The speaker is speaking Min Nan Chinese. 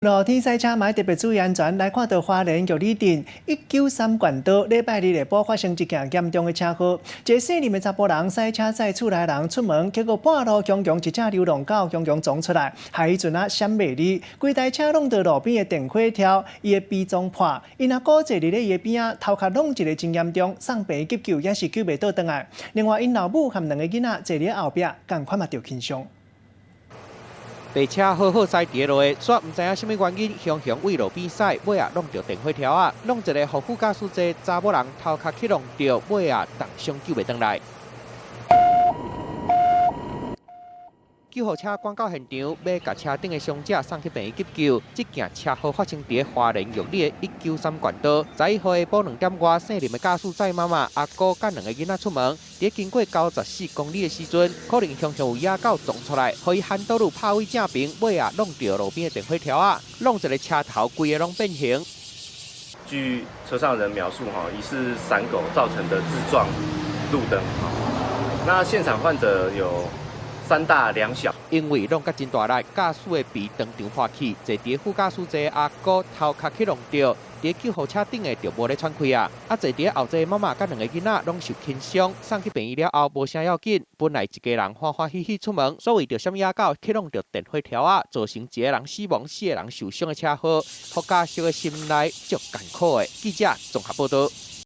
露天賽車嘛欲特別注意安全，來看到花蓮玉里鎮193冠道，禮拜二下晡發生一件嚴重的車禍，一個姓林的查埔人駛車載厝內人出門，結果半路雄雄一隻流浪狗雄雄撞出來，害彼陣仔閃袂離，規台車挵著路邊的電火柱，伊的鼻臟破，伊若閣坐佇咧伊的邊仔，頭殼挵一个真嚴重，送病院急救也是救袂倒轉來。另外，𪜶老母和兩个囡仔坐佇後壁，仝款嘛著輕傷。白車好好駛佇路的，煞毋知影啥物原因，雄雄對路邊駛，尾仔挵著電火柱仔，挵一个予副駕駛座查某人頭殼去挵著，尾仔重傷救袂轉來。救護車趕到現場，欲共車頂的傷者送去病院急救。這件車禍發生佇花蓮玉里的193冠道。11號下晡2點外，姓林的駕駛載媽媽、阿姑佮兩个囡仔出門，佇經過94公里的時陣，可能雄雄有野狗撞出來，予伊 handle 拍位正平，尾仔挵著路邊的電火柱仔，挵一个車頭規个攏變形。據車上人描述，哈，疑似閃狗造成的自撞路燈。那現場患者有三大兩小，因為挵甲真大力，駕駛的鼻當場破去，坐佇副駕駛座阿姑頭殼去挵著，佇救護車頂的就無咧喘氣啊！啊，坐佇後座媽媽佮兩个囡仔攏受輕傷，送去病院了後無啥要緊。本來一家人歡歡喜喜出門，煞為著啥物野狗去挵著電火柱仔，造成一个人死亡、四个人受傷的車禍，予家屬的心內足艱苦的。記者綜合報道。